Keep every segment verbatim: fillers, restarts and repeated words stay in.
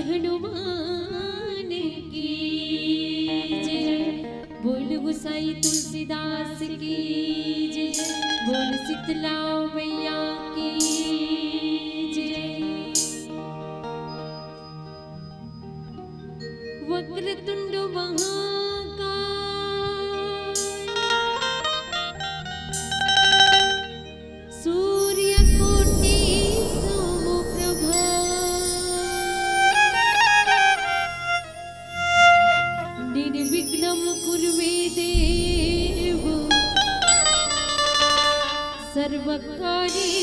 हनुमान की जय। बोल गुसाई तुलसीदास की जय। बोल शीतला मैया की जय। वक्रतुंड महाकाय, सूर्यकोटि समप्रभा। निर्विघ्नं कुरु मे देव, सर्वकार्येषु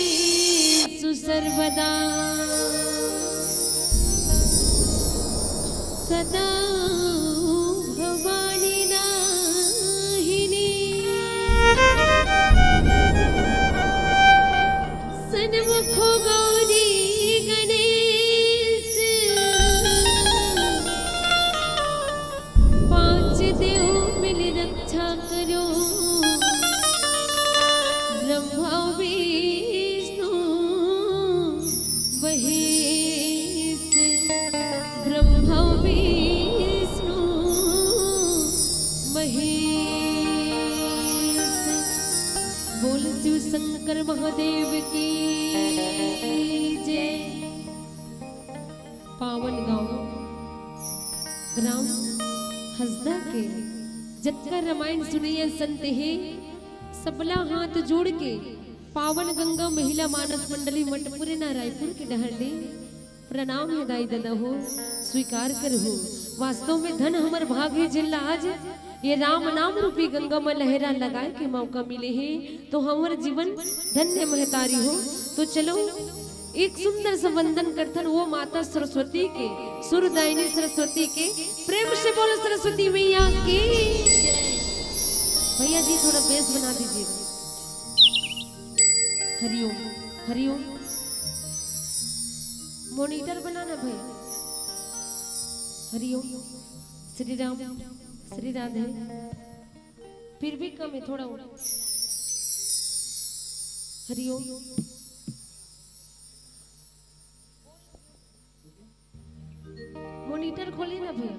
सर्वदा। सदा भवानी दाहिनी, सन्मुखो गौरी गणेश। पांच देव मिल रक्षा करो, ब्रह्मा विष्णु महेश। ब्रह्मा विष्णु महेश। बोल शिव शंकर महादेव की जय। पावन गांव ग्राम हसदा के जतका रामायण सुनइया संत हे, सबला हाथ जोड़ के पावन गंगा महिला मानस मंडली मठपुरैना रायपुर के डहर ले प्रणाम हे दाई ददा हो, स्वीकार करहू। वास्तव में धन हमर भाग हे जेला आज ये राम नाम रूपी गंगा म लहरा लगाए के मौका मिले हे, तो हमर जीवन धन्य महतारी हो। तो चलो एक सुंदर सा वंदन करथन वो माता सरस्वती के, सुरदायिनी सरस्वती के। प्रेम से बोलो सरस्वती मैया की। भैया जी थोड़ा बेस बना दीजिएगा। हरिओम, हरिओम। मॉनिटर बनाना भाई। हरिओम। श्री राम, श्री राधे। फिर भी कम है थोड़ा और। हरिओम। मॉनिटर खोलिए ना भैया।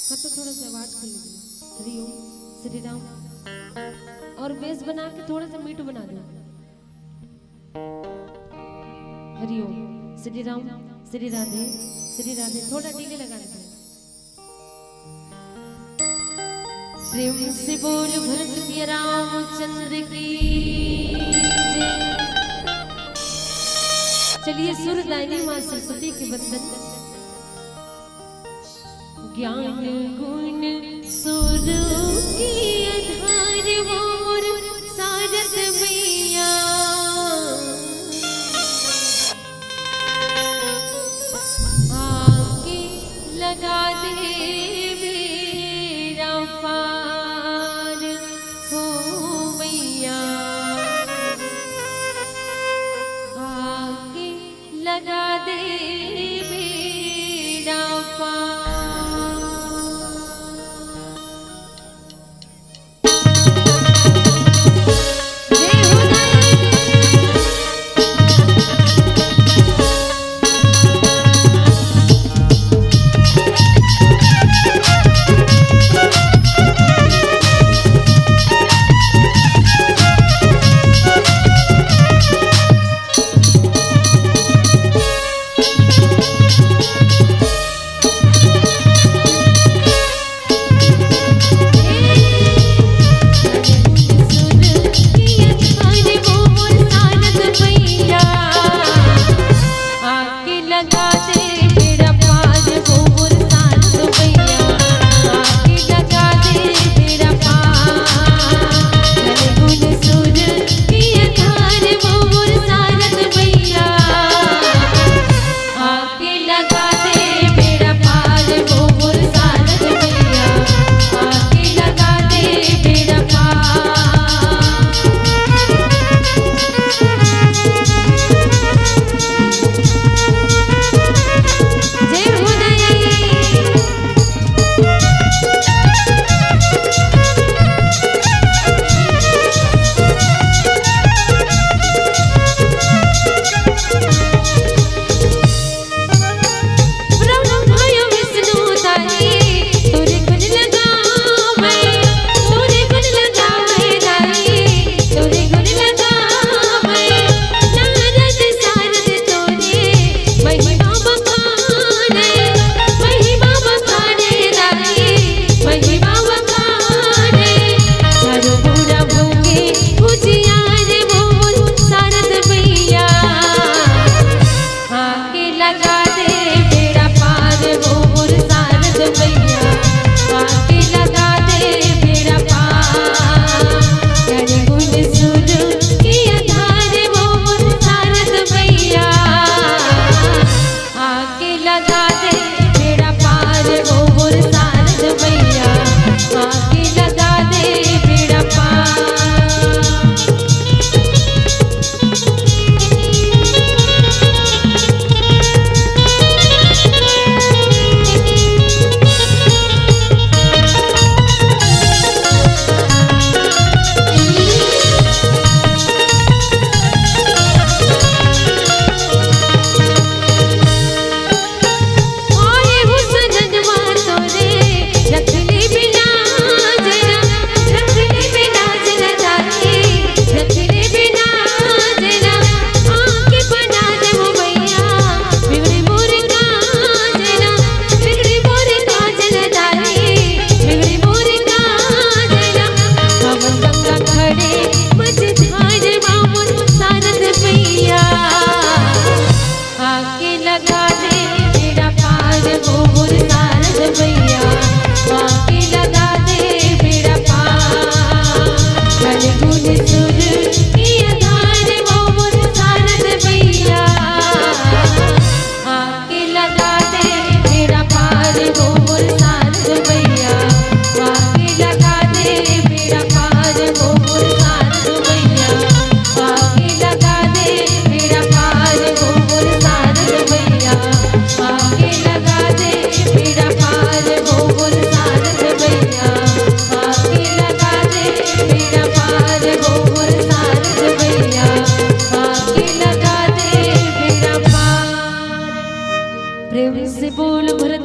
हाँ, तो थोड़ा सा आवाज खोल लीजिए। हरिओम, श्री राम। और बेस बना के थोड़ा सा मीठ बना दो। हरिओम, श्री राम, श्री राधे, श्री राधे। थोड़ा डिले लगा दो। प्रेम से बोल भरत प्रिय रामचंद्र की जय। चलिए सुरदायिनी माँ सरस्वती के वंदन। ज्ञान गुण सुर की आधार मोर सारद मैया। आके लगा दे बेड़ा पार हो मैया। आके लगा दे बेड़ा पार।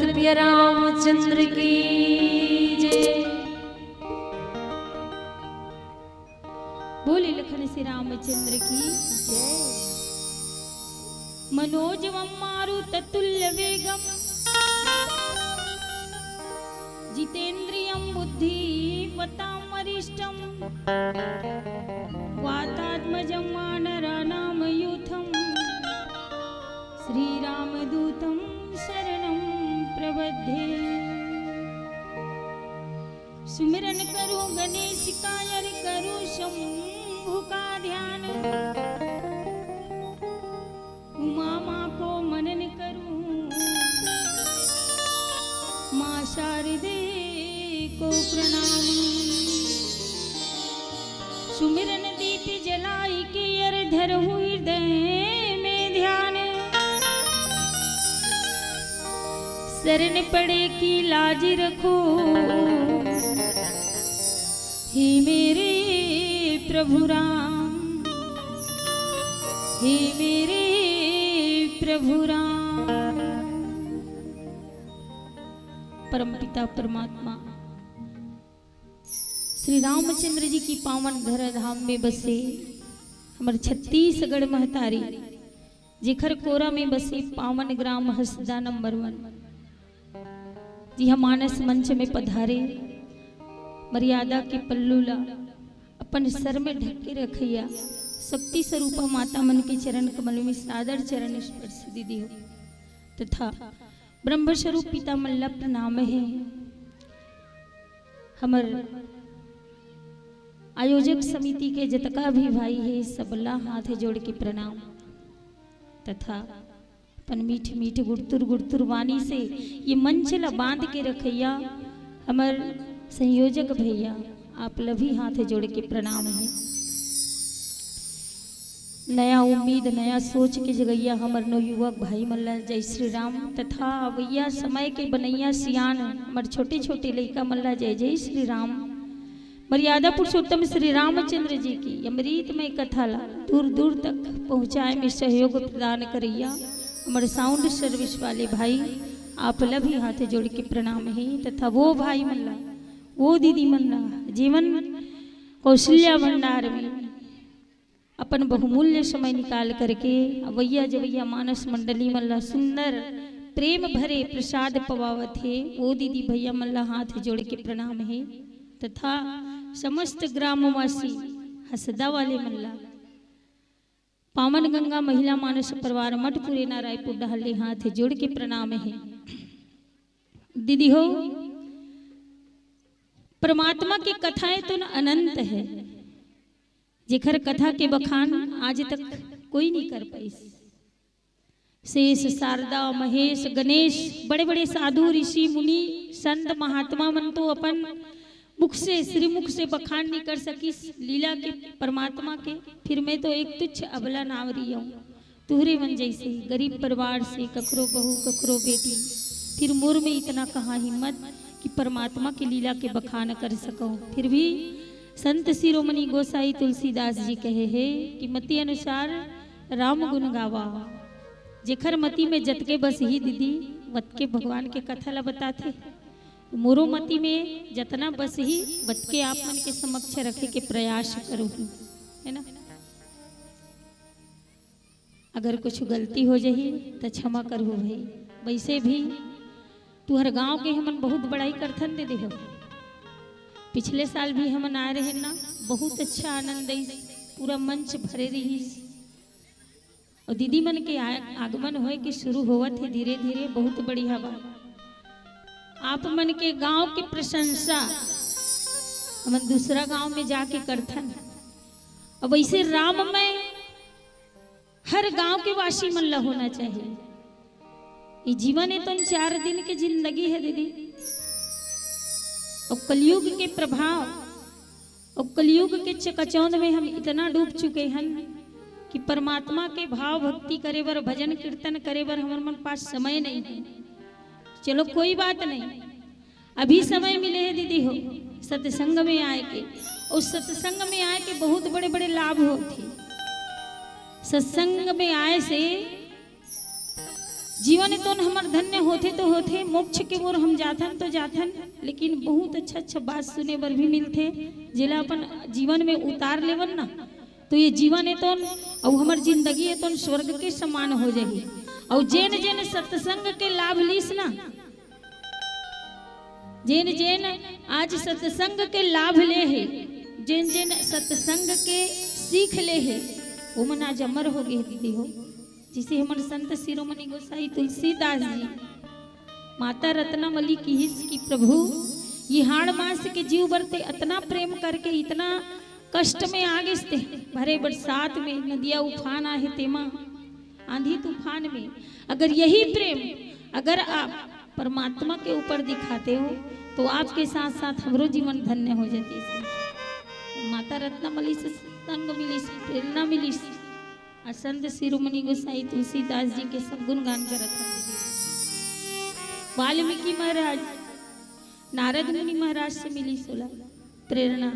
प्रिय रामचंद्र की जय। बोले लखन श्री रामचंद्र की जय। मनोजवम मारुततुल्य वेगम जितेंद्रियम बुद्धिमताम वरिष्ठम वातात्मजम मानराणाम यूथम श्रीरामदूतं शरणं प्रपद्ये। सुमिरन करूं गणेश का, अर करूं शंभु का ध्यान। उमा मां को मनन करूं, मां शारदे को प्रणाम। सुमिरन दीप जलाई के, अर धरहूं हृदय में ध्यान। शरण पड़े की लाज रखो, हे मेरे प्रभु राम, हे मेरे प्रभु राम। परमपिता परमात्मा श्री रामचंद्र जी की पावन धरा धाम में बसे हमर छत्तीसगढ़ महतारी, जेखर कोरा में बसे पावन ग्राम हसदा नंबर वन, जी हम मानस मंच में पधारे, मर्यादा के पल्लू ला अपन सर में ढक के रखैया शक्ति स्वरूपा माता मन के चरण कमल में सादर चरण स्पर्श दीदी हो तथा ब्रह्म स्वरूप पिता मन ला प्रणाम हे। हमर आयोजक समिति के जतका भी भाई हे, सबला हाथ जोड़ के प्रणाम तथा अपन मीठ मीठ गुड़तुर गुड़तुर वाणी से ये मंच ला बांध के रखैया हमर संयोजक भैया, आप ला भी हाथ जोड़ के प्रणाम हे। नया उम्मीद, नया सोच के जगैया हमर नवयुवक भाई मन ला जय श्री राम तथा अवैया समय के बनैया सियान हमर छोटे छोटे लइका मन ला जय जय श्री राम। मर्यादा पुरुषोत्तम श्री रामचंद्र जी की अमृतमय कथा ला दूर दूर तक पहुँचाए में सहयोग प्रदान करैया हमर साउंड सर्विस वाले भाई, आप ला भी हाथ जोड़ के प्रणाम हे तथा वो भाई मन ला, वो दीदी मन ला, जेमन कौशल्या भंडार में अपन बहुमूल्य समय निकाल करके अवैया जवैया मानस मंडली मन ला सुंदर प्रेम भरे प्रसाद पवावत हे, वो दीदी भैया मन ला हाथ जोड़ के प्रणाम हे तथा समस्त ग्रामवासी हसदा वाले मन ला पावन गंगा महिला मानस परिवार मठ पुरेना रायपुर डहर ले हाथ जोड़ के प्रणाम हे। दीदी हो, परमात्मा के कथाएं तो न अनंत हे, जेखर कथा के बखान आज तक कोई नहीं कर पाइस। शेष, शारदा, महेश, गणेश, बड़े बड़े साधु, ऋषि, मुनि, संत, महात्मा मन तो अपन मुख से, श्रीमुख से बखान नहीं कर सकिस लीला के, परमात्मा के। फिर मैं तो एक तुच्छ अबला नावरी हूँ, तुहरे मन जैसे गरीब परिवार से, ककरो बहू, ककरो बेटी, फिर मोर में इतना कहाँ हिम्मत कि परमात्मा के लीला के बखान कर सकूँ। फिर भी संत शिरोमणि गोसाई तुलसीदास जी कहे हे कि मति अनुसार राम गुण गावा। जेखर मति में जतके बस ही दीदी, वतके भगवान के कथा ला बताथे। मोरो मति में जतना बस ही, वतके आप मन के समक्ष रखे के प्रयास करूँ, है ना? अगर कुछ गलती हो जाही त क्षमा करहु भाई। वैसे भी तुहर गांव के हमन बहुत बड़ाई करथन दीदी हो। पिछले साल भी हमन आए रहे ना, बहुत अच्छा आनंद आइस, पूरा मंच भरे रहिस। और दीदी मन के आ-, आगमन होए के शुरू होवत हे धीरे धीरे, बहुत बढ़िया बा। आप मन के गांव के प्रशंसा हमन दूसरा गांव में जाके करथन। अब ऐसे राममय हर गांव के वासी मन ला होना चाहिए। ये जीवन हे तो चार दिन के जिंदगी हे दीदी, और कलयुग के प्रभाव और कलयुग के चकाचौंध में हम इतना डूब चुके हन कि परमात्मा के भाव भक्ति करे बर, भजन कीर्तन करे बर हमर मन पास समय नहीं हे। चलो कोई बात नहीं, अभी समय मिले हे दीदी हो सत्संग में आए के, और सत्संग में आए के बहुत बड़े बड़े लाभ होथे। सत्संग में आए से जीवन एतोन हमर धन्य होथे तो होथे, मोक्ष के ओर हम जाथन तो जाथन, लेकिन बहुत अच्छा अच्छा बात सुने बर भी मिलथे, जेला अपन जीवन में उतार लेवन ना, तो ये जीवन एतोन अउ हमर जिंदगी एतोन स्वर्ग के समान हो जाही। अउ जेन जेन सत्संग के लाभ लीस ना, जेन जेन आज सत्संग के लाभ ले हे, जेन जेन सत्संग के सीख ले हे, ओमन आज अमर हो गे दीदी हो। जिसे हमर संत शिरोमणि गोसाई तुलसीदास जी, माता रत्नावली किहिस कि प्रभु, ये हाड़ मास के जीव बर ते अतना प्रेम करके, इतना कष्ट में आ गिस ते, भरे बरसात में, नदिया उफान आहे तेमा, आंधी तूफान में, अगर यही प्रेम अगर आप परमात्मा के ऊपर दिखाते हो, तो आपके साथ साथ हमरो जीवन धन्य हो जाती है। माता रत्नावली से संग मिलिस, प्रेरणा मिलिस, अउ संत शिरोमणि गोसाई तुलसीदास जी के सब गुणगान करत हन। वाल्मीकि महाराज, नारद मुनि महाराज से मिलिस ओला प्रेरणा।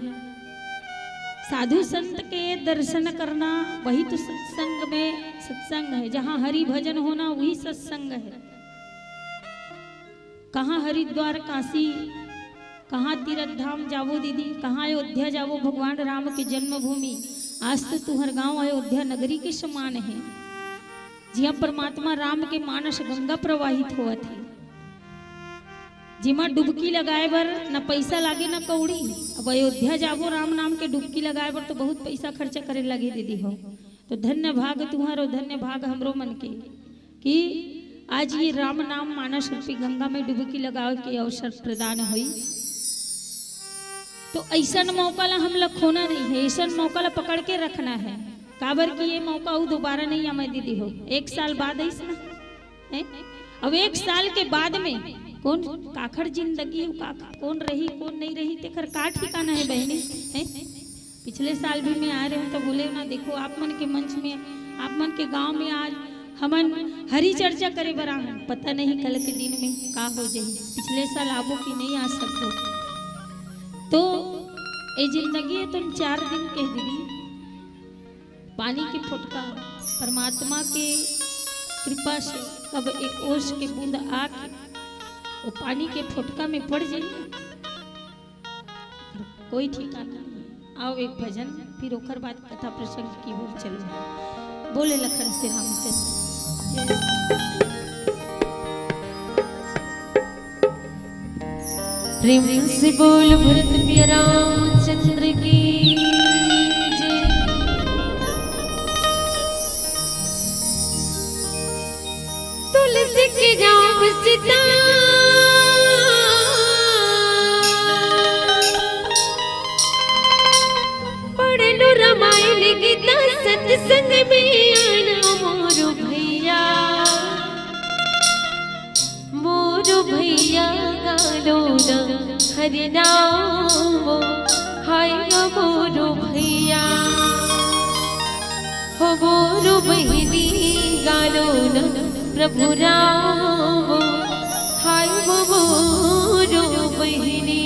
साधु संत के दर्शन करना, वही तो सत्संग में सत्संग है। जहाँ हरि भजन होना, वही सत्संग है। कहाँ हरिद्वार, काशी, कहाँ तीरथ धाम जाबो दीदी, कहाँ अयोध्या जाबो, भगवान राम के जन्मभूमि। आज तो तुहर गांव अयोध्या नगरी के समान है, जिहाँ परमात्मा राम के मानस गंगा प्रवाहित होवत है, जिमा डुबकी लगाए बर न पैसा लागे न कौड़ी। अब अयोध्या जाबो राम नाम के डुबकी लगाए बर तो बहुत पैसा खर्चा करे लगे दीदी हो। तो धन्य भाग तुहर अउ धन्य भाग हमरो मन के कि आज ये राम नाम मानस रूपी गंगा में डुबकी लगावे के अवसर प्रदान होई। तो ऐसन मौका ला हमला खोना नहीं है, ऐसन मौका ला पकड़ के रखना है, काबर कि ये मौका अउ दोबारा नहीं आवे दीदी हो। एक साल बाद आइस ना, हैं? अब एक साल के बाद में कौन काखर जिंदगी हो, का, कौन रही, कौन नहीं रही, तेखर का ठिकाना है बहनी, हैं? पिछले साल भी मैं आए रहेंव तो बोलेंव ना, देखो आप मन के मंच में, आप मन के गांव में आज हमन हरि चर्चा करे बर आए हन, पता नहीं कल के दिन में का हो जाही, पिछले साल आबो कि नहीं आ सकबो। तो ए जिंदगी एतोन चार दिन के दीदी, पानी के फोटका, परमात्मा के कृपा से कब एक ओस के बूंद आके वो पानी के फोटका में पड़ जाही, कोई ठिकाना नहीं। आओ एक भजन, फिर ओकर बाद कथा प्रसंग की ओर चलबो। बोले लखन से रामचंद्र। जय। प्रेम से बोल भरत प्रिय रामचंद्र की जय। तुलसी के राम सीता, पढ़लू रामायण गीता, सत्संग में आना मोर भैया, मोर भैया गालो ना हरि नाम, हाय गा मोर भैया। हो मोर बहिनी गालो ना प्रभु राम, हाय वो मोर बहिनी।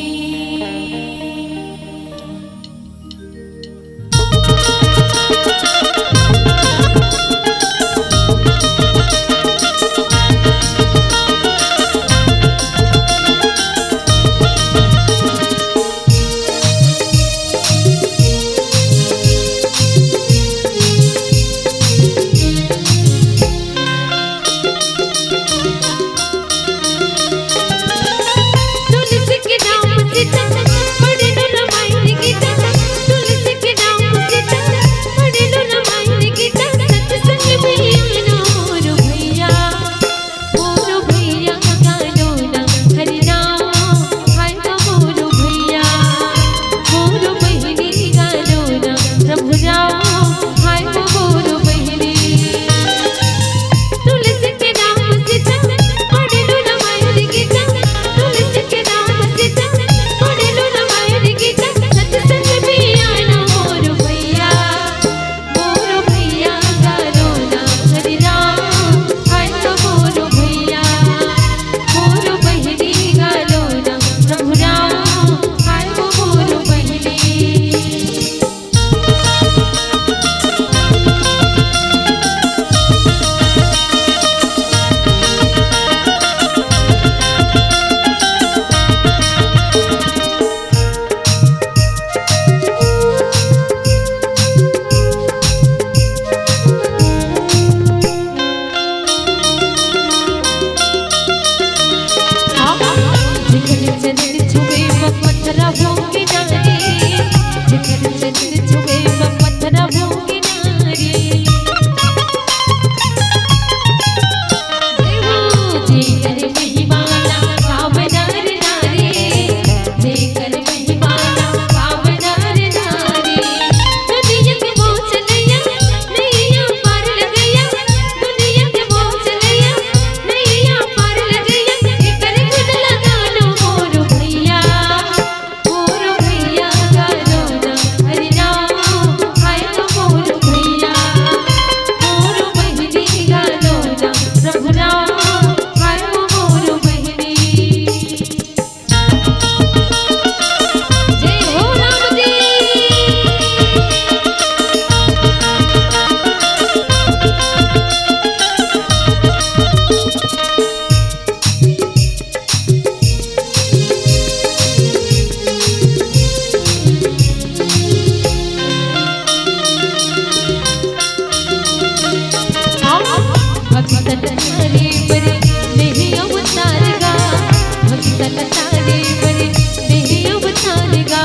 बताने बने नहीं अब तारगा।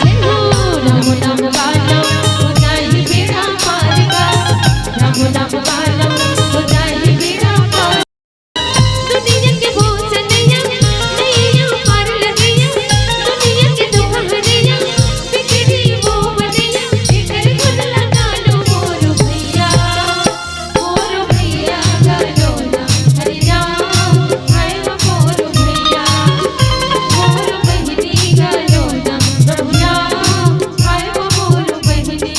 जय हो राम नाम वाला, हो जाए बेड़ा पारगा। राम नाम वाला, हो जाए बेड़ा पार। दुनिया के बोझ नैया, नैया पार लगैया। दुनिया के दुख हरैया, बिगड़ी वो बनैया। एकर गुण लगा लो मोर भैया, मोर भैया गालो ना हरि राम। हाय वो मोर भैया, मोर बहिनी गालो ना प्रभु राम। हाय वो मोर बहिनी।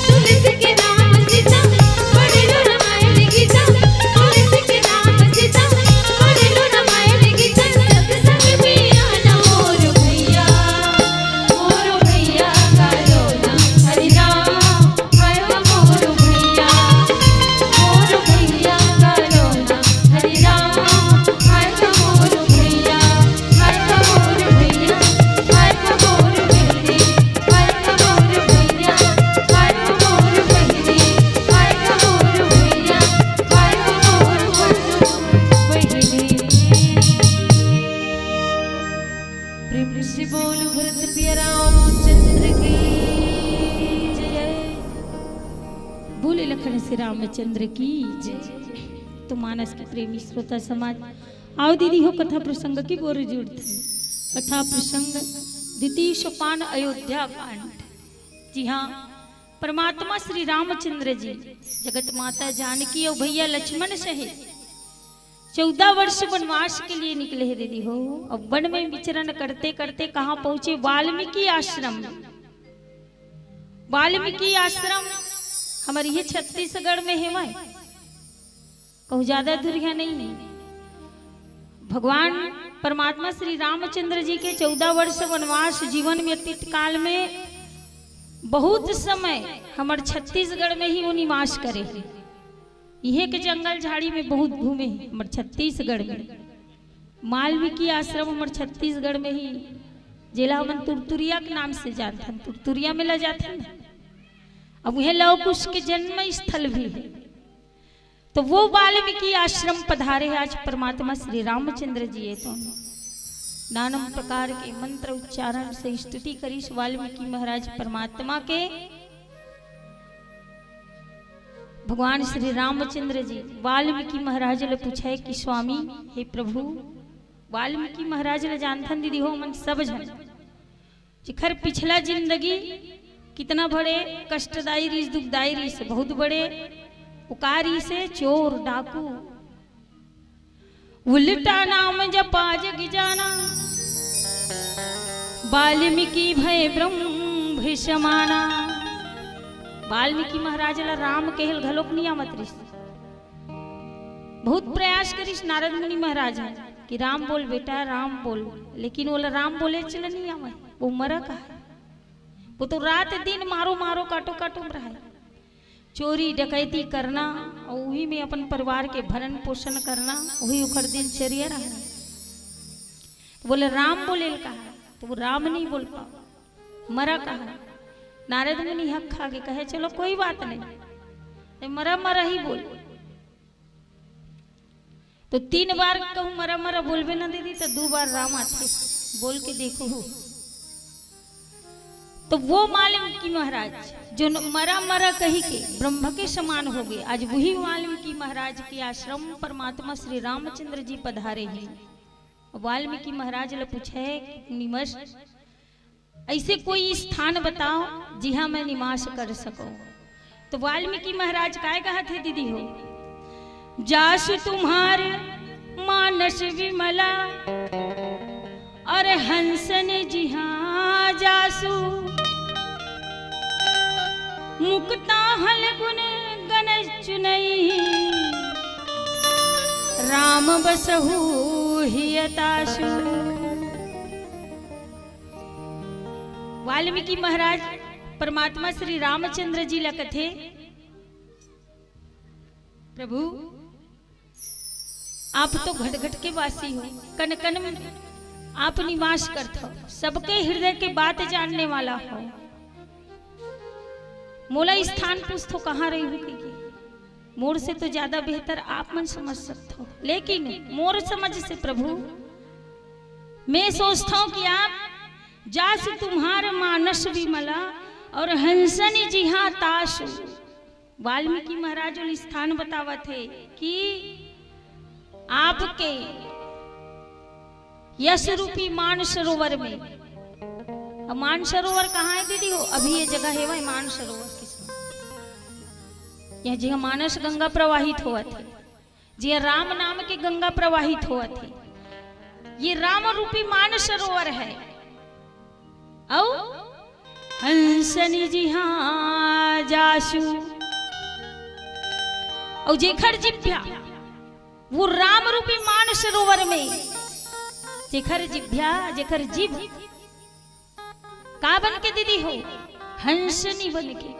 तुलसी के नाम सीता, पढ़ लो रामायण गीता। तुलसी के नाम सीता, पढ़ लो रामायण गीता। सत्संग में आना मोर भैया, मोर भैया गालो ना हरि राम। हाय वो मोर भैया, मोर भैया गालो ना हरि राम। हाय वो मोर भैया, हाय वो मोर भैया, हाय वो मोर बहिनी। प्रेम से बोल भरत प्रिय रामचंद्र की जय। बोले लखन से रामचंद्र की जय। तो मानस के प्रेमी श्रोता समाज, आओ दीदी हो कथा प्रसंग की बोर जुड़ते। कथा प्रसंग द्वितीय सोपान अयोध्या कांड। जी हाँ, परमात्मा श्री रामचंद्र जी जगत माता जानकी और भैया लक्ष्मण सहित चौदह वर्ष वनवास के लिए निकले हैं दीदी हो। अब वन में विचरण करते करते कहाँ पहुंचे? वाल्मीकि आश्रम। वाल्मीकि आश्रम हमारे ये छत्तीसगढ़ में है, वह कहूँ ज्यादा दूरिया नहीं है। भगवान परमात्मा श्री रामचंद्र जी के चौदह वर्ष वनवास जीवन व्यतीत काल में बहुत समय हमर छत्तीसगढ़ में ही वो निवास करे हैं। इहे के जंगल झाड़ी में बहुत घूमे हैं हमर छत्तीसगढ़ में। वाल्मीकि आश्रम हमर छत्तीसगढ़ में ही, जेला हमन तुरतुरिया के नाम से जानथन, तुरतुरिया में ला जाथन। अब उहे लव कुश के जन्म स्थल भी है। तो वो वाल्मीकि आश्रम पधारे हैं आज परमात्मा श्री रामचंद्र जी। ये तो नानम प्रकार के मंत्र उच्चारण से स्तुति करिस वाल्मीकि महाराज परमात्मा के। भगवान श्री रामचंद्र जी वाल्मीकि महाराज ले पूछे कि स्वामी, हे प्रभु, वाल्मीकि महाराज ले जानथन दीदी हो मन सब झन, जेखर पिछला जिंदगी कितना बड़े कष्टदायी रिस, दुखदायी रिस, बहुत बड़े उकारी से चोर डाकू। उल्टा नाम जपा जग जाना, वाल्मीकि भय ब्रह्म समाना। वाल्मीकि महाराज ला राम कहल घलोक नहीं आवत रिस। बहुत प्रयास करिस नारद मुनि महाराज ह कि राम बोल बेटा, राम बोल, लेकिन ओला राम बोले चला नहीं आवे। वो मरा कहा है, वो तो रात दिन मारो मारो, काटो काटो में रहा है। चोरी डकैती करना और वही में अपन परिवार के भरण पोषण करना, वही ओकर दिनचर्या रहा। तो बोले राम बोले कहा, तो वो राम नहीं बोल पाओ, मरा कहा। नारद मुनि हक खा के कहे चलो कोई बात नहीं, ते मरा मरा ही बोल। तो तीन बार कहूँ मरा मरा बोलबे ना दीदी, तो दो बार राम आथे, बोल के देखो हो। तो वो वाल्मीकि महाराज जो न-, मरा मरा कही के ब्रह्म के समान हो गए, आज वही वाल्मीकि महाराज के आश्रम परमात्मा श्री रामचंद्र जी पधारे हैं। वाल्मीकि महाराज ले पूछे कि निमश, ऐसे कोई स्थान बताओ जिहाँ मैं निवास कर सकूं। तो वाल्मीकि महाराज काय कहत हे दीदी हो, जासु तुम्हार मानस विमला, और हंसन जिहाँ जासु, मुक्ता हल गुण गण चुनई, राम बसहु हियतासु। वाल्मीकि महाराज परमात्मा श्री रामचंद्र जी ल कथे, प्रभु, आप तो घट घट के वासी हो, कन कन में आप निवास करत हो, सबके हृदय के बात जानने वाला हो। मोला स्थान पूछथो कहाँ रही हो के, के? मोर से तो ज्यादा बेहतर आप मन समझ सकथो, लेकिन मोर समझ से प्रभु, मैं सोचता हूँ कि आप जासु तुम्हार मानस विमला और हंसनी जिहा तासु। वाल्मीकि महाराज उन स्थान बतावत हे कि आपके यश रूपी मान सरोवर में। अब मान सरोवर कहाँ है दीदी हो? अभी ये जगह है वही मान सरोवर किसम। यह जिहा मानस गंगा प्रवाहित होवत है, जिहा राम नाम के गंगा प्रवाहित होवत है, ये राम रूपी मान सरोवर है। अउ हंसनी जिहा जासु, अउ जेखर जिभ्या वो राम रूपी मान सरोवर में, जेखर जिभ्या, जेखर जिभ का बन के दीदी हो? हंसनी बन के,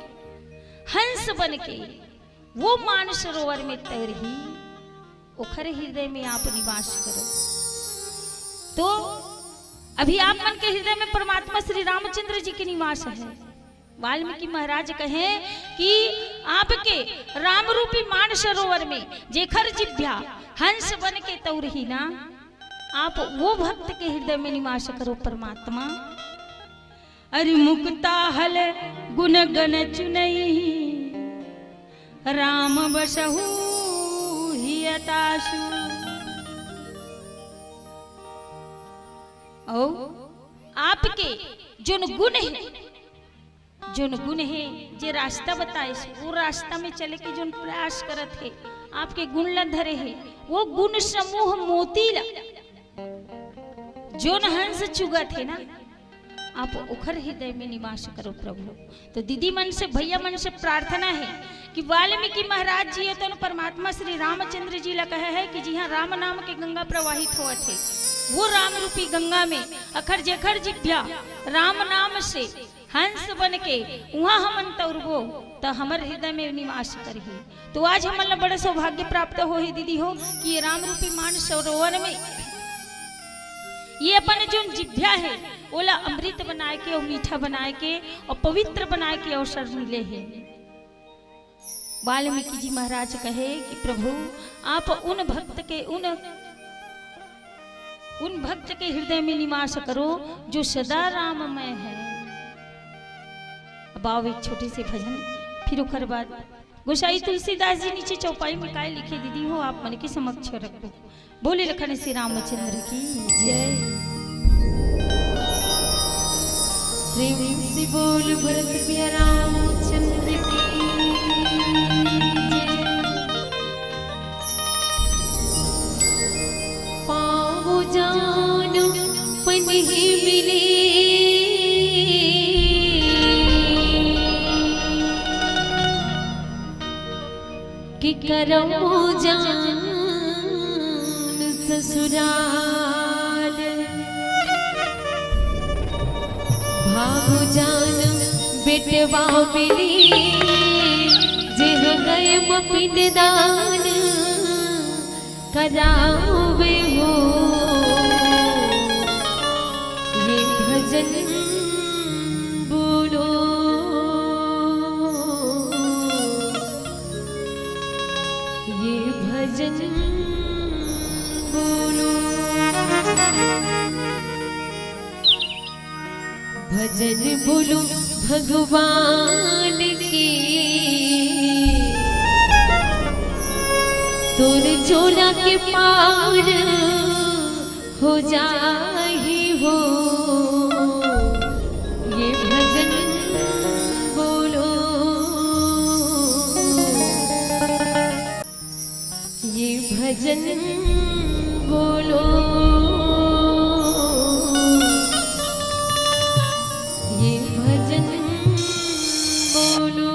हंस बन के वो मान सरोवर में तैरही, ओखर हृदय में आप निवास करो। तो अभी आप मन के हृदय में परमात्मा श्री रामचंद्र जी के निवास है। वाल्मीकि महाराज कहे कि आपके राम रूपी मान सरोवर में जेखर जिभ्या हंस बन के तैरही ना, आप वो भक्त के हृदय में निवास करो परमात्मा। अरे मुक्ता हल गुण गण चुनई, राम बसहु हियतासु। ओ, आपके जोन गुण है, जोन गुण है, जे रास्ता बताइस, वो रास्ता में चले के जोन प्रयास करत है, आपके गुण ला धरे है, वो गुण समूह मोती ला, जोन हंस चुगत है ना, आप ओखर हृदय में निवास करो प्रभु। तो दीदी मन से, भैया मन से प्रार्थना है कि वाल्मीकि महाराज जी ये तो परमात्मा श्री रामचंद्र जी ला कहे है कि जिहाँ राम नाम के गंगा प्रवाहित होवत है, वो राम रूपी गंगा में अखर जेखर जिभ्या राम नाम से हंस बन के उहाँ हमन तैरबो, त हमर हृदय में निवास करही। तो आज हमन ला बड़ा सौभाग्य प्राप्त होही दीदी हो कि ये राम रूपी मान सरोवर में ये अपन जोन जिभ्या है, ओला अमृत बनाए के अउ मीठा बनाए के अउ पवित्र बनाए के अवसर मिले हे। वाल्मीकि जी महाराज कहे कि प्रभु, आप उन भक्त के, उन, उन भक्त के हृदय में निवास करो जो सदा राममय है। अब आओ एक छोटे से भजन, फिर ओकर बाद गोसाई तुलसीदास जी नीचे चौपाई में काय लिखे दीदी हो, आप मन के समक्ष रखो। बोले लखन श्री रामचंद्र की जय। प्रेम से बोल भरत प्रिय रामचंद्र की जय। पाँव जान पनही मिले कि करम जान ससुराल। भाव जान बेटवा मिली, जेह गए पिंडदान करावे हो। ये भजन बोलो, ये भजन बोलो, भजन बोलो भगवान की। तोर चोला के पार हो जाही हो। ये भजन बोलो, ये भजन बोलो, ये भजन बोलो।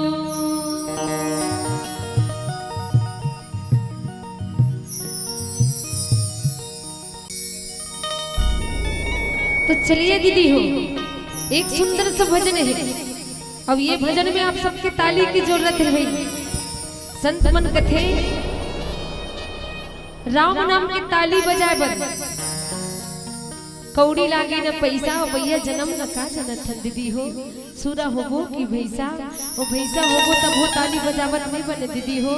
तो चलिए दीदी हो, एक सुंदर सा भजन है। अब ये भजन में आप सबके ताली की जरूरत है भाई। संत मन कथे राम नाम के ताली बजाए बर। कौड़ी लागे न पइसा, अवइया जनम ल का जनत हन दीदी हो। सुरा होबो कि भइसा, ओ भइसा होबो तभो ताली बजावत नइ बने दीदी हो।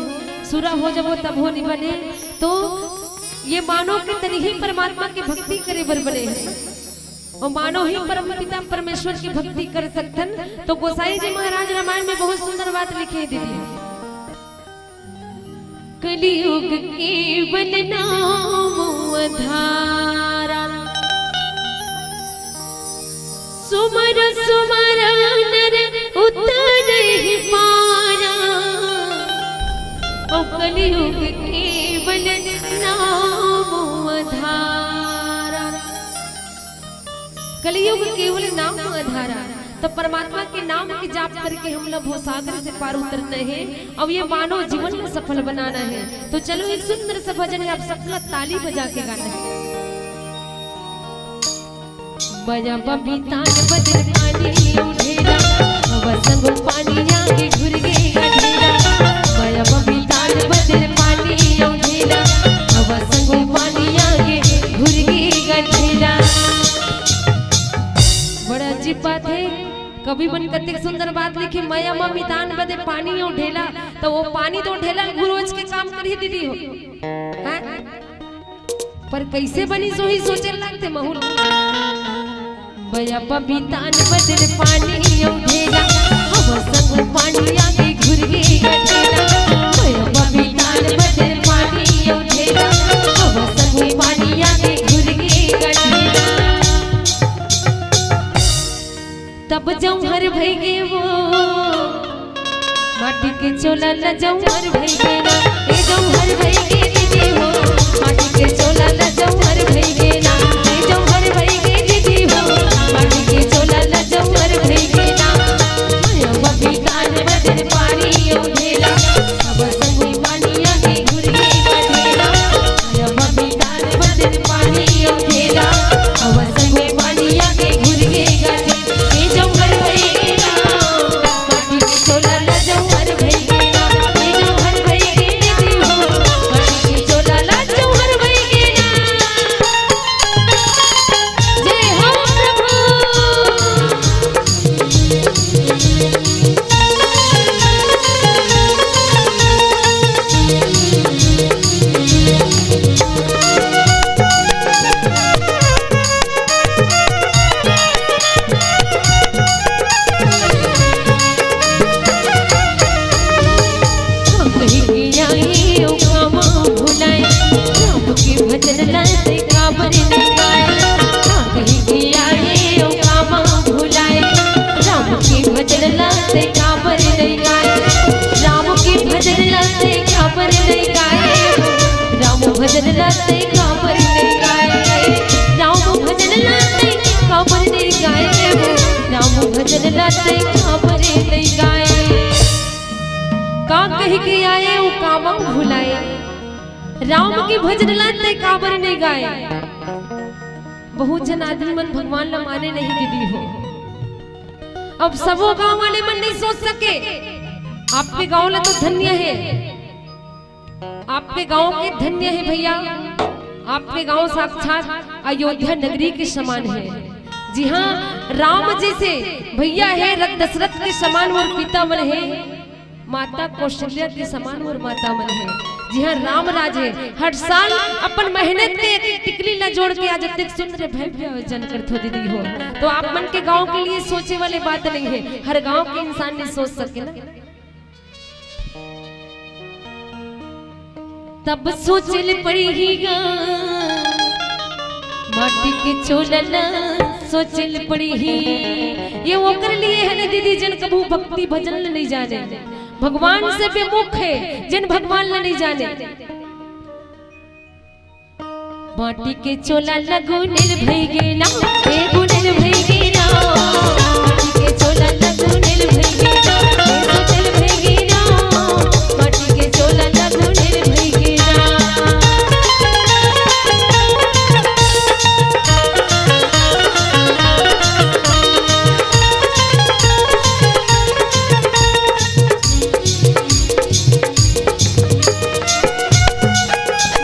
सुरा हो जबो तभो नइ बने। तो ये मानव के तनी ही परमात्मा के भक्ति करे बर बने हे। अउ मानव ही परमपिता परमेश्वर के भक्ति कर सकथन। तो गोसाई जी महाराज रामायण में बहुत सुंदर बात लिखे हे दीदी। कलियुग केवल नाम आधारा, सुमर सुमर नर उतरहि पारा। ओ कलियुग केवल नाम आधारा। कलियुग केवल नाम आधारा। तो परमात्मा के नाम के जाप करके हमला भवसागर से पार उतरना हे अउ ये मानव जीवन ला सफल बनाना हे। तो चलो, एक सुंदर सा भजन हे, आप सबला ताली बजा के गाना हे। मया बबीतान बदन पानी उठेला, हवा संग पानी आगे घुर गे गठेला। मया बबीतान बदन पानी उठेला, हवा संग पानी आगे घुर गे गठेला। बड़ा अजीब बात हे, कवि मन कतेक सुंदर बात लिखे, मया म मितान बदे पानी अउ ढेला, त वो पानी तो ढेला ल घुरोच के काम करही दीदी हो, हैं? पर कइसे बनी सोही सोचे लगथे महूल। मया बबीतान बदन पानी अउ ढेला, हवा संग पानी आगे घुर गे गठेला। मया बबीतान बदन पानी अउ ढेला, हवा संग पानी आगे घुर गे गठेला। तब जौहर भई गे वो, माटी के चोला ल जौहर भई गे ना, ए जौहर भई गे दीदी हो। माटी के चोला ल जौहर भई गे ना, ए जौहर भई गे दीदी हो। माटी के चोला ल जौहर भई गे ना। मया बबीतान बदन पानी अउ ढेला, अब संगी पानी आगे घुर गे गठेला। मया बबीतान बदन पानी अउ ढेला, अब संगी पानी आगे घुर गे गठेला। ए जौहर भई गे ना, माटी के चोला ल जौहर भई गे ना, ए जौहर भई गे ना, माटी के चोला ल जौहर भई गे ना। जय हो प्रभु। कहीं के आए ओ कामा भुलाए, राम के भजन ला ते काबर नहीं गाए। कहीं के आए ओ कामा भुलाए, राम के भजन ला ते काबर नहीं गाए। राम के भजन ला ते काबर नहीं गाए। राम भजन ला ते काबर नहीं गाए। राम भजन ला ते काबर नहीं गाए। राम भजन ला ते काबर नहीं गाए। का कहि के आए ओ कामा भुलाए, राम के भजन ला ते काबर नहीं गाए। बहुत झन आदमी मन भगवान ला माने नहीं दीदी हो। अब सबो गांव वाले मन नहीं सोच सके। आपके गांव ला तो धन्य हे, आपके गांव के धन्य हे भइया। आपके गांव साक्षात अयोध्या नगरी के समान हे। जी हाँ, राम जइसे भइया हे, रथ दशरथ के समान मोर पिता मन हे, माता कौशल्या के समान मोर माता मन हे। जी हाँ, राम राज हे। हर साल अपन मेहनत के एक टिकली ला जोड़ के आज अतेक सुंदर भव्य आयोजन करथो दीदी हो। तो आप मन के गांव के लिए सोचे वाले बात नहीं हे, हर गांव के इंसान नहीं सोच सके ना। तब सोचे ल पड़ही गा, माटी के चोला ल सोचे ल पड़ही। ये ओकर लिए हे ना दीदी, जेन कभू भक्ति भजन ल नहीं जाने, भगवान से विमुख हे, जेन भगवान ल नहीं जाने। माटी के चोला ल गुनेल भई गे ना, ए गुनेल भई गे ना। माटी के चोला ल गुनेल भई गे ना, ए सोचल भई गे ना। माटी के चोला ल गुनेल भई गे ना।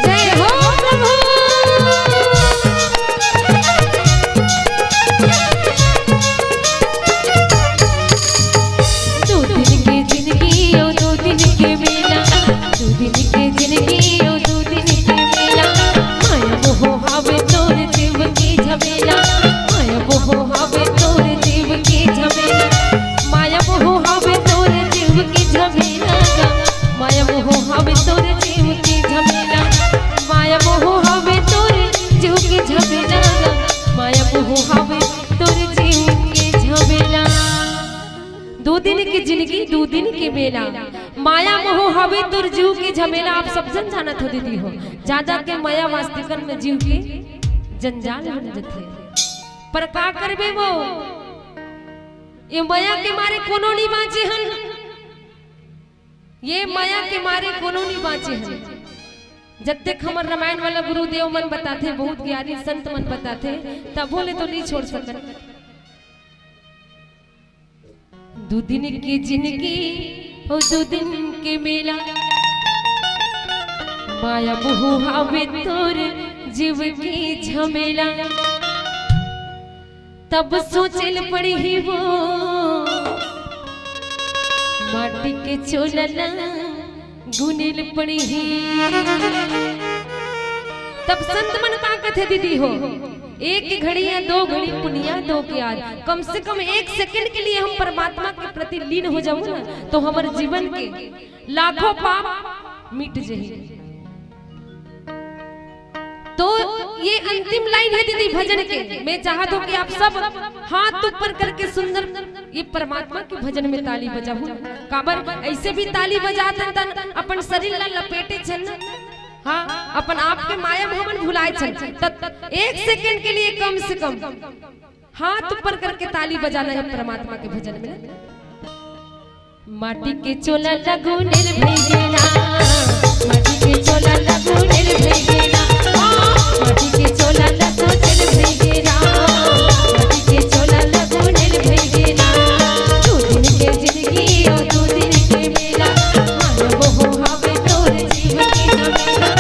जय हो प्रभु। मेला। माया मोह हवे तोर जीव के झमेला, आप सब जन जानत हो दीदी हो। जा जा के माया वास्तिकन में जीव के जंजाल बन जथे। पर का करबे वो, ये माया के मारे कोनो नहीं बाँचे हन, ये माया के मारे कोनो नहीं बाँचे हन। जब तक हमर रामायण वाला गुरुदेव मन बताथे, बहुत ज्ञानी संत मन बताथे, तभो ले तो नहीं छोड़ सकन। दू दिन के जिंदगी अउ दू दिन के मेला, माया मोह हावे तोर जीव के झमेला। तब सोचे ल पड़ही वो माटी के चोला ला गुने ल पड़ही। तब संत मन का कथे दीदी हो, एक घड़ी या दो घड़ी पुनिया दो के याद, कम से कम एक सेकंड के लिए हम परमात्मा के प्रति लीन हो जाऊं ना, तो हमर जीवन के लाखों पाप मिट जही। तो ये अंतिम लाइन है दीदी भजन के। मैं चाहत हूँ कि आप सब हाथ ऊपर करके सुंदर ये परमात्मा के भजन में ताली बजाहू। काबर ऐसे भी ताली बजात हन तन अपन शरीर ला लपेटे छन ना, हाँ, अपन आप के माया मोह मन भुलाए छन। त एक सेकंड के लिए कम से कम हाथ ऊपर करके ताली बजाना है परमात्मा के भजन में। माटी के चोला लगो निर्भय गेना, माटी के चोला लगो निर्भय गेना, माटी के चोला लगो निर्भय गेना, माटी के चोला लगो निर्भय गेना। दू दिन के जिंदगी और दू दिन के मेला, माया मोह हावे तोर जीव के झमेला।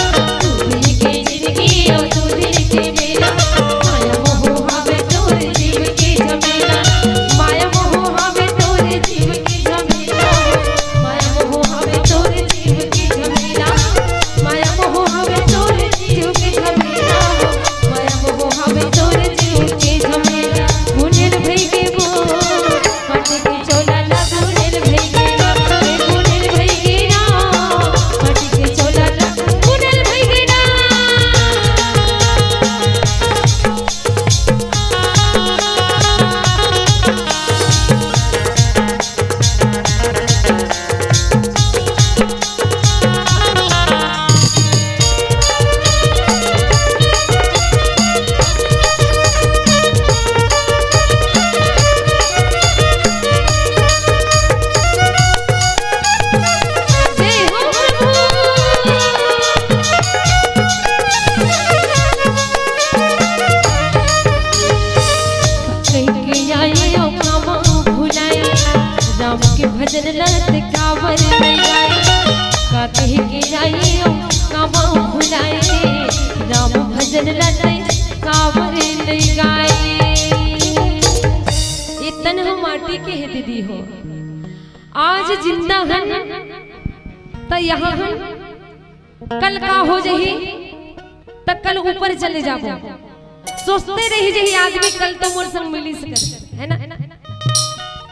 दू दिन के जिंदगी और दू दिन के मेला, माया मोह हावे तोर जीव के झमेला। माया मोह हावे तोर जीव के झमेला। माया मोह हवे तोर जीव के झमेला, माया मोह हवे तोर जीव के झमेला, माया मोह हवे तोर जीव के झमेला। गुनेल भई गे वो, माटी के चोला ला गुनेल भई गे ना, ए गुनेल भई गे ना, माटी के चोला ला गुनेल भई गे ना। जय हो प्रभु। कहिके आए अउ कामा भुलाए, राम के भजन ला ते काबर नइ गाए। का कहिके आए अउ कामा भुलाए, राम भजन ला ते काबर नइ गाए। ये तन ह माटी के हे दीदी हो, आज जिंदा हन त यहाँ हन, कल का हो जही, त कल ऊपर चले जाबो। सोचते रही जही आदमी, कल तो मोर संग मिलिस कर, है ना?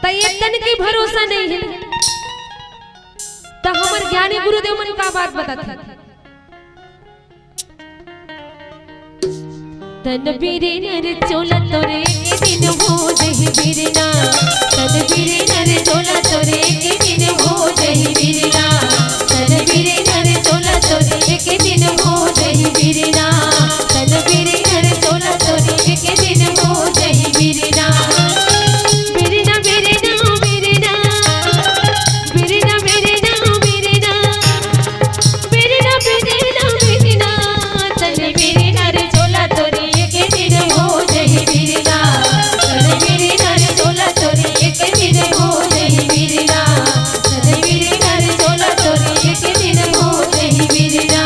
त ये तन के भरोसा नहीं है। त हमर ज्ञानी गुरुदेव मन का बात बताथे। तन बिरे नर चोला तोरे एक दिन हो जही बिरना। तन बिरे नर चोला तोरे एक दिन हो जही बिरना। तन बिरे नर चोला तोरे एक दिन हो जही बिरना। तन बिरे नर चोला तोरे एक दिन हो जही बिरना। बिरना, बिरना, बिरना। बिरना, बिरना, बिरना। बिरना, बिरना, बिरना, तन बिरना रे चोला तोरे एक दिन हो जही बिरना। तन बिरना रे चोला तोरे एक दिन हो जही बिरना। तन बिरना रे चोला तोरे एक दिन हो जही बिरना।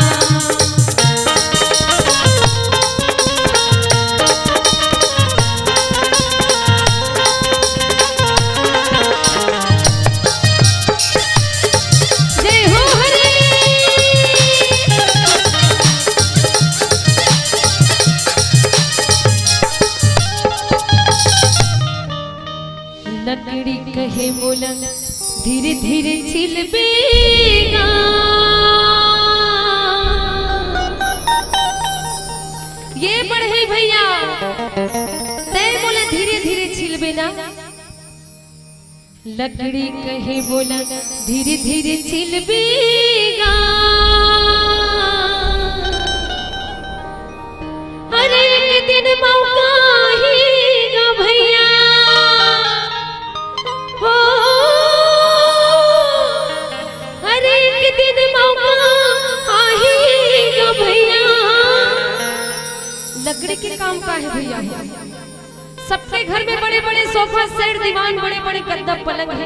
जय हो हरे। लकड़ी कहे मोला धीरे धीरे छिलबे गा। ये बढ़ई भैया, तैं मोला धीरे धीरे छिलबे ना। लकड़ी कहे बोला धीरे धीरे छिलबे गा। अरे एक दिन मौका ही गा भैया, हो, अरे एक दिन मौका आही गा भैया। लकड़ी के काम का है भैया? सबके घर में बड़े-बड़े सोफा सेट, दीवान, बड़े-बड़े गद्दा पलंग है,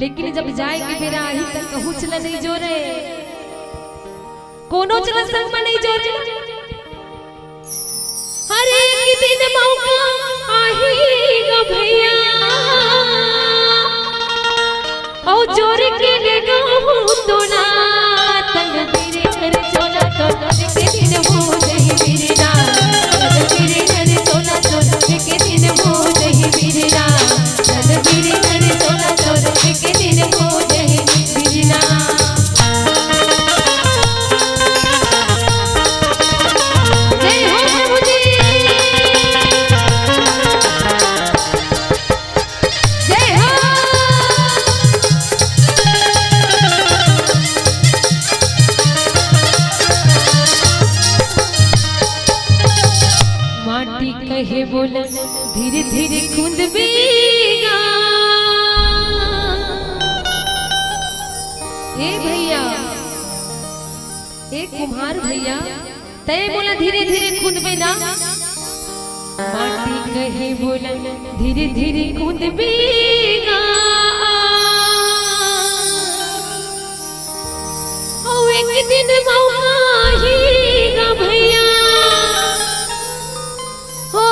लेकिन जब जाए के बेरा आही त कहूँ चला नहीं जोरे, कोनो चला संग में नहीं जोरे। हर एक दिन मौका आही गा भैया, औ जोर के ले गहूँ तोला, तन बीरे हर चोला तो एक दिन हो जही बीरना, तन बीरे हर चोला तो एक दिन हो जही बीरना, तन बीरे हर चोला तो एक दिन हो जही बीरना। जय हो प्रभु जी। जय हो। माटी कहे बोला धीरे धीरे खुंदबे गा। ए भैया, ए कुम्हार भैया, तय मोला धीरे धीरे खुंदबे ना। माटी कहे बोला धीरे धीरे खुंदबे गा। ओ एक दिन मौका ही गा भैया, हो,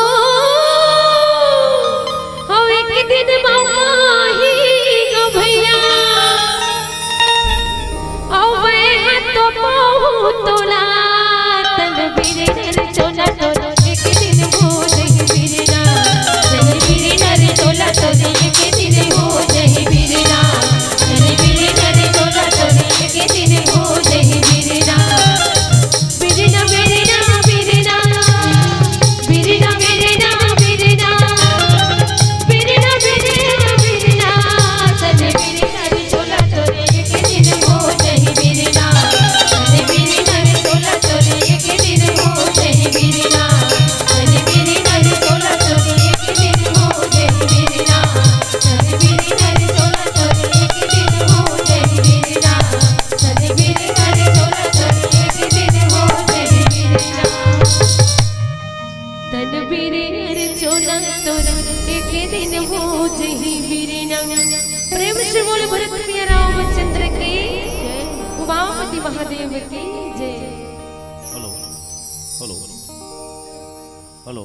हो एक दिन मौका ही गा भैया। औ मैं हाथ तो पाहूँ तोला, तन बीरे हर चोला तो एक दिन हो जही बीरना, तन बीरे हर चोला तो एक दिन हो जही बीरना, तन बीरे हर चोला तो एक दिन हो जही बीरना। बीरना, बीरना, बीरना, बीरना, बीरना, बीरना, बीरना, बीरना, बीरना, बीरना, तन बीरे हर चोला तोरे एक दिन हो जही बीरना, तन बीरे हर चोला तोरे एक दिन हो जही बीरना, तन बीरे हर चोला तोरे एक दिन हो जही बीरना, तन बीरे हर चोला तोरे एक दिन हो जही बीरना। तन बीरे हर चोला तोर एक दिन हो जही बीरना। प्रेम से बोल भरत प्रिया रामचंद्र की जय, उमापति महादेव की जय। Hello, hello, hello.